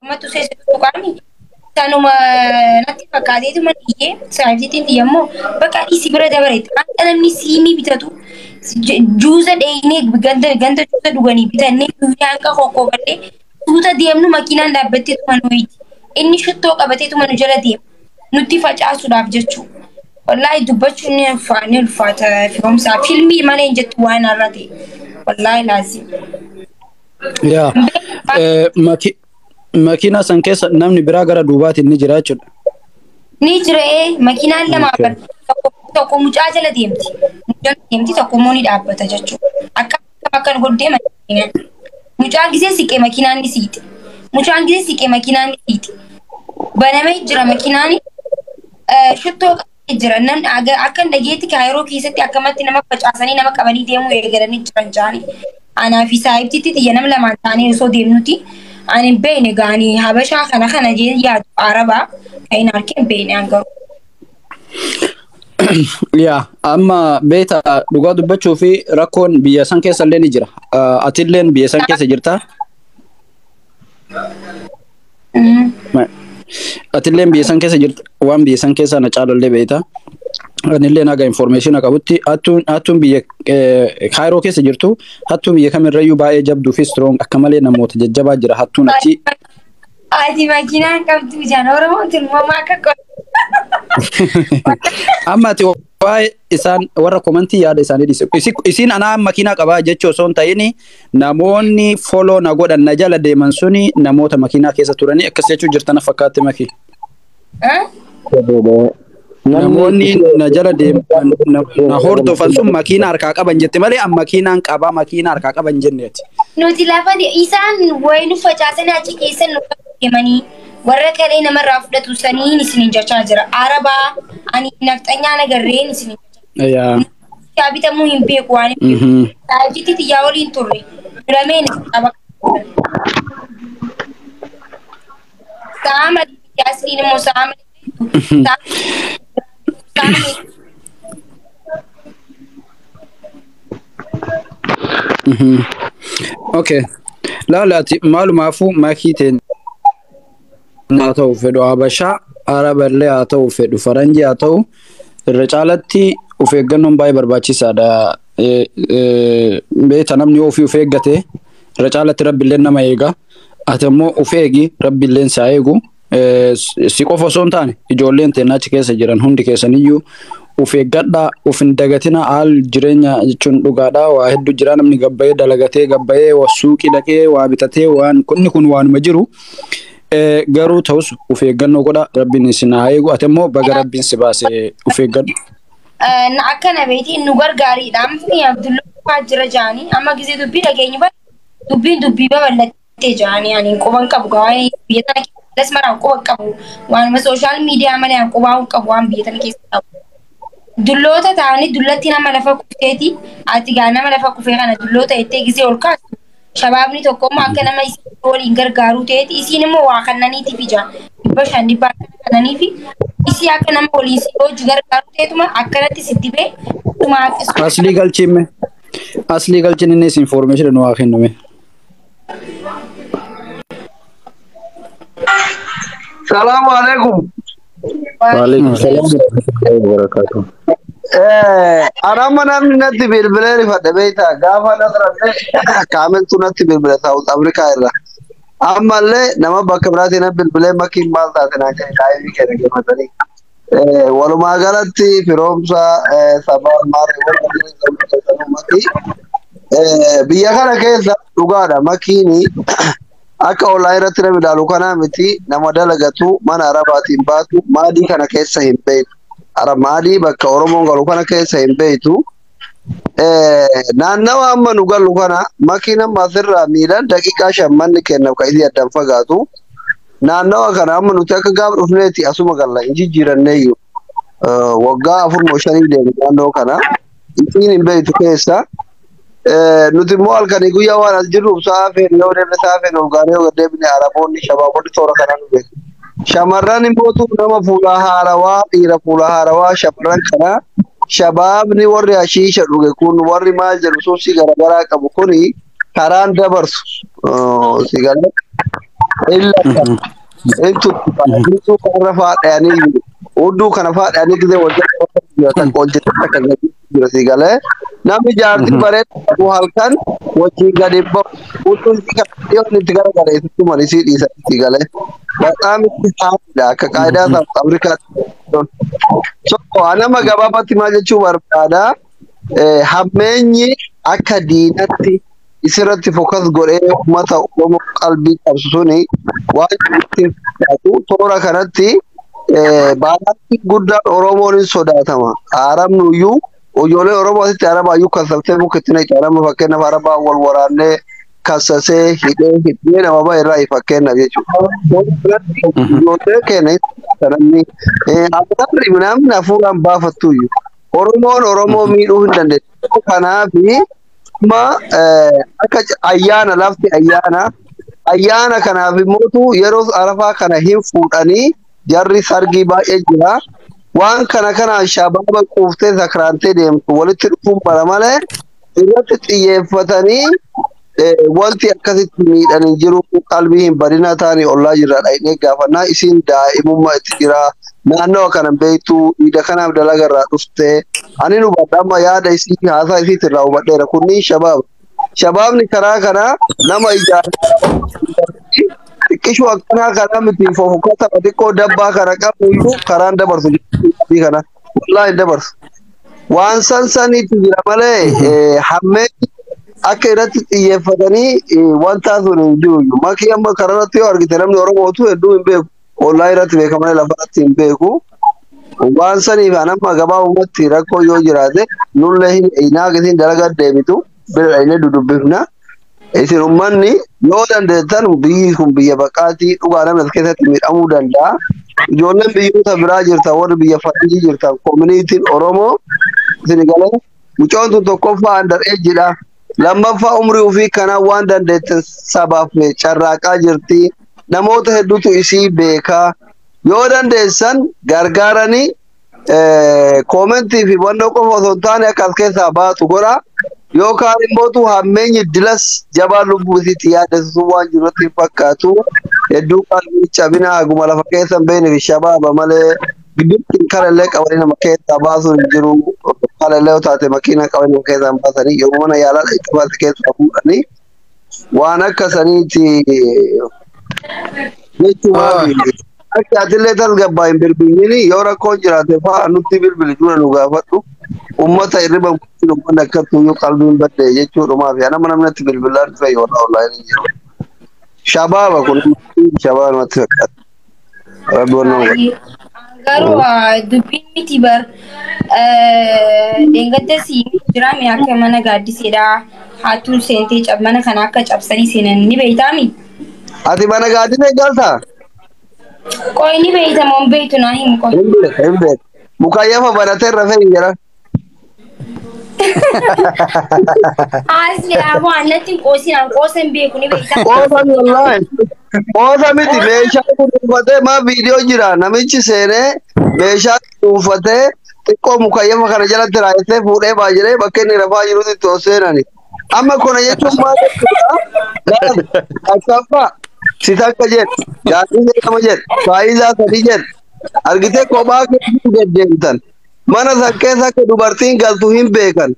Mormatu seessa tuqaami. Sanuma natti fakkaateetuma dhiyyee saayibsiitiin xiyya immoo bakka dhiisi bira dabareetti. Akka namni siimii bitatu juuza dheeyinee ganda ganda juuza dhuganii bitannee guyyaa hanqa qoqqoobadhee suuta deemnu makiinaan dhaabbatteetuma nuyi. Inni shittoo qabateetuma nu jala deema. Nutti facaasuudhaaf jechuudha. Wallaahi dubbachuun ni ulfaata ni ulfaata firoomsaa. Filmii malee hin jettu waan har'a ta'e. Wallaahi laazim. Yaa makiinaa san keessa namni biraa gara duubaatiin ni jira jechuudha. Ni jira makiinaan lama tokko mucaa jala deemti. Mucaa deemti tokko immoo ni dhaabbata jechuudha. Akka akkan godhee makiinaan. Mucaan gisee siqee makiinaan ni siite. Mucaan gisee siqee makiinaan ni siite. Banamee jira makiinaan shittoo qabatee jira. Namni akka hin dhageetti kaayiroo keessatti akkamatti nama facaasanii nama qabanii deemuu eegalanii jiran jaanii. Anaa fi saayibtitti xiyya nama lamaan ta'anii osoo deemnuti. Ani hin beekne gaanii habashaa kana kana jee yaadu arabaa kan hin argine hin beekne an garuu. Yaa amma beeta dhugaa dubbachuu fi rakkoon biyya san keessa illee ni jira. Atilleen biyya san keessa jirta. Atilleen biyya san keessa jirta waan biyya san keessa na caalallee beekta. Anillee naga information qabutti hattuun biyya Kaayiroo keessa jirtu hattuun biyya kamirrayyuu baay'ee jabduu fi strong akka malee namoota jajjabaa jira hattuun achi. Ati makiinaan qabdu jaan Oromoon tilmaama akka Amma ati waa'ee isaan warra komantii yaada isaanii dhiise. Isiin anaa makiinaa qabaa jechuu osoo hin ta'in namoonni follow na godhan na jala deeman suni namoota makiinaa keessa turanii akkas jechuu jirtan fakkaatti makii. Namoonni na jala deeman na hordofan sun makiinaa harkaa qaban jette malee an makiinaan qabaa makiinaa harkaa qaban jenneeti. Nuti lafa isaan wayi nu facaasanii achi keessa nu deemanii warra kalee namarraa fudhatu saniin isiniin jechaa jira. Arabaa ani nafxanyaa nagarreen isiniin jechaa Yaa. jira. Bitamuu hin beeku waan hin beeku. Saayibtitti xiyyaa waliin turre. Durameen qaba. Sa'a malee asliin immoo sa'a malee. Sa'a malee. Okay. Laala ati maalumaafuu makii teen haa ta'u fedhu Habashaa Araballee haa ta'u fedhu Faranjii haa ta'u irra caalatti of eeggannoon baay'ee barbaachisaadha. Beekta namni yoo ofii of eeggate irra caalatti rabbiillee nama eega. Ati immoo of eegi rabbiilleen si haa eegu. Si qofa osoo hin taane ijoolleen teenya achi keessa jiran hundi keessaniyyuu of eeggadhaa of hin dagatina haal jireenya jechuun dhugaadhaa waa hedduu jira namni gabbayee dalagatee gabbayee suuqii dhaqee waa bitatee waan kunni kun waanuma jiru. Garuu ta'us of eeggannoo godha rabbiin isin haa eegu ati immoo baga rabbiin si baase of eeggadhu. Akkana beeti nu gargaariidha. Amma Abdullaa jira jaanii amma gisee dubbii dhageenyu dubbiin dubbii babal'attee jaanii ani quban qabu waa'ee biyya tana keessas maraan quban qabu waanuma sooshaal miidiyaa malee an qubaa hin qabu waan biyya tana keessa qabu. Dulloota ta'anii dullatti nama lafa kufteeti ati gaa nama lafa kufee kana dulloota jettee gisee ol kaastu shabaabni tokko immoo akka nama isii waliin gargaaruu ta'eeti isiin immoo waa kannaniitiif ija 500 dhibba akkana kannaniifi isii akka nama waliin si hojii gargaaru ta'eetuma akkanatti si dibee tuma akka Aslii galchiimme. Aslii galchiin innis information nu haa kennume. Salaamu alaikum. Waalaikum salaam warahmatullahi wabarakatuh. Anamma namni natti bilbilee rifadhe beektaa gaafa nasranne kaamiltu natti bilbile South Africa irra. Ammallee nama bakka biraatii na bilbilee makiin maal taate naan jedhe daa'imni keenya geeffatanii. Walumaa galatti firoomsa sabaa maarree warra makii biyya kana keessa dhugaadha makiini akka ollaa irratti nama ilaalu kanaa miti nama dalagatu mana arabaatiin baatu maadii kana keessa hin beektu. Ara maadii bakka Oromoon galu kana keessa hin beektu. Naannawa amma nu galu kana makiin amma asirraa miilaan daqiiqaa 5 manni kennaaf kan isii addaan fagaatu. Naannawa kana amma nuti akka gaafa dhufneeti asuma galla hin jijjiiranneeyyuu. Waggaa 4 moo 5 deemu naannoo kana. Isiin hin beektu keessa. Nuti immoo halkanii guyyaa waan as jirruuf sa'a feene yoo deemne sa'a feene ol gaanee yoo gad deebine Araboonni shabaabonni toora kanaan nu beeku. Shamarran immoo nama fuula haarawaa dhiira fuula haarawaa shamarran kana shabaabni warri hashiisha dhuge kun warri maal jedhu suusii garaagaraa qabu kuni karaan dabarsu. Si galee Illa intu hudduu kanarra faadhanii hudduu kana faadhanii gisee wal jala takka ol jettee takka gadi jira si galee namni jaartii bareedu qabu halkan wajjin gadi bahu hudduu isii kana dhiyoon itti garagara isitti man isii dhiisa si galee baqaam itti haadha akka qaayidaa South Afrikaatti. So anama gabaabatti maal jechuu barbaada hammeenyi akka diinatti isirratti fokas godhee uummata Oromoo qalbii qabsu suni waan itti fakkaatu toora kanatti baalaatti guddaan Oromoon hin sodaatama. Arabni iyyuu ijoollee Oromoo asitti Arabaa iyyuu kassabtee muka itti naqxe Arabni fakkeenyaaf Arabaa wal waraannee kassasee hidhee hidhee nama bahe irraa fakkeenyaaf jechuudha. Toora kanatti ijoollee keenya namni Arabni namni hafuuraan baafattu iyyuu Oromoon Oromoo miidhuu hin dandeessu. Kanaafi amma akka ayyaana lafti ayyaana kanaaf immootu yeroo arafaa kana hin fuudhanii jarri sargii baay'ee jira. Waan kana kanaan shabaaba quuftee sakraantee deemtu walitti dhufuun bara malee irratti xiyyeeffatanii wanti akkasitti miidhan hin jiru qalbii hin badina taanii ollaa jirra dhaqnee gaafannaa isiin daa'imummaa itti jira. Naannoo kana beektu iida kanaaf dalaga irraa dhufte ani hubadha amma yaada isii haasaa isiitti irraa hubadheera kunniin shabaaba. Shabaabni karaa kana nama ijaaree xiqqishuu akkanaa kana miti fofukata xiqqoo dabbaa kana qabu iyyuu karaan dabarsu jechuudha kana wallaahi hin dabarsu. Waan san saniitu jira malee hammeenyi akka irratti xiyyeeffatanii wanta sun hin jiru iyyuu. Makii amma karaa irratti yoo argite namni Oromootu hedduu hin beeku. Ollaa irratti beeka malee lafa irratti hin beeku. Waan saniif anamma gabaabumatti rakkoo yoo jiraate nullee hin isin dalagaa deebitu bira dhaqnee dudubbifna. Isin uummanni yoo dandeettan biyyi kun biyya baqaatii dhugaa namni as keessatti miidhamuu danda'a. Ijoolleen biyyoota biraa jirtan warri biyya faranjii jirtan koominiitiin Oromoo isin galee mucaan tun tokkoffaa under age-dha. Lammaffaa umrii ofii kanaan waan dandeettan sabaaf carraaqaa jirti. Namoota hedduutu isii beekaa. Yoo dandeessan gargaaranii koomentii fi wannoo qofa osoo hin taane akka as keessaa baatu godha. Yookaan immoo hammeenyi dilas jabaa lubbuu isiitti yaaddessu waan jirutti hin fakkaatu. Hedduu qalbii cabina haguma lafa keessa hin beekne fi shabaaba malee gidduutti karallee qabanii nama keessaa baasuun hin jiru. Karallee yoo taate makiina qabanii nama keessaa hin baasanii yeroo mana yaalaa itti baase keessaa fuudhanii waan akka saniiti jechuudha. Akka atillee tasgabbaa hin bilbilini yoo rakkoon jiraate fa'aa nutti bilbili dura nu gaafadhu. Uummata hirriba uummanni akkattuu iyyuu qalbiin badde jechuudhumaaf nama namni bilbilaan dhufe yoo ollaa hin jiru. Shabaaba kun shabaaba namatti fakkaata. Rabbi wannan godhe. Garuu dubbiin miti bar dheengaddas jiraame akka mana gaaddiseedha. Hattuun seentee mana kana akka cabsanii seenan ni beeytaami. Ati mana gaaddisee galtaa? Qoy ni beeyta moo hin beeytu naa himu qoy. Hin beeku hin beeku. Mukayyafa banatee rafee hin jira. Asli aboo annatti hin qoosin an qoosa hin beeku ni beeyta. Qoosa wallaahi. Qoosa miti meeshaa dhuunfatee maa viidiyoo jira namichi seenee meeshaa dhuunfatee xiqqoo mukayyafa kana jalatti raayisee fuudhee baay'ee bakka inni rafaa jirutti itti ol seenani. Amma kana jechuun maal jechuudha? Akkaffaa si takka jedhu gaaddisee lama jedhu faayidaa sadii jedhu argitee kophaa keessa deddeemtan mana san keessa akka dubartiin galtu hin beekan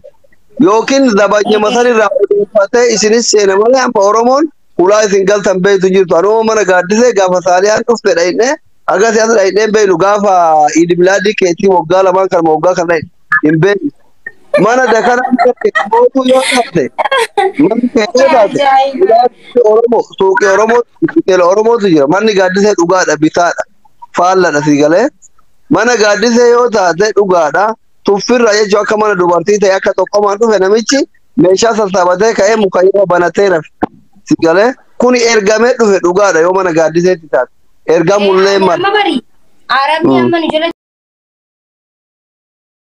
yookiin dabanyama san irraa odeeffatee isinis seena malee amma Oromoon ulaa isin galtan beektu jirtu anuma mana gaaddisee gaafa saaliyaan dhufte dhayinee aga siyaasa dhayinee beeknu gaafa idimilaadii keetii waggaa lamaan kan waggaa kana hin beeknu. Mana dakana mootu yoo taate manni kee yoo taate Oromoo suuqii Oromoo hoteela Oromootu jira manni gaaddisee dhugaadha bitaadha faalladha si galee mana gaaddisee yoo taate dhugaadha tuffirra jechuun akka mana dubartii ta'e akka tokkomaan dhufe namichi meeshaa sassaabatee ka'ee mukayyoo banatee rafe si galee kuni ergamee dhufe dhugaadha yoo mana gaaddiseetti taate ergamullee mala. Amma bari Arabni amma nu jala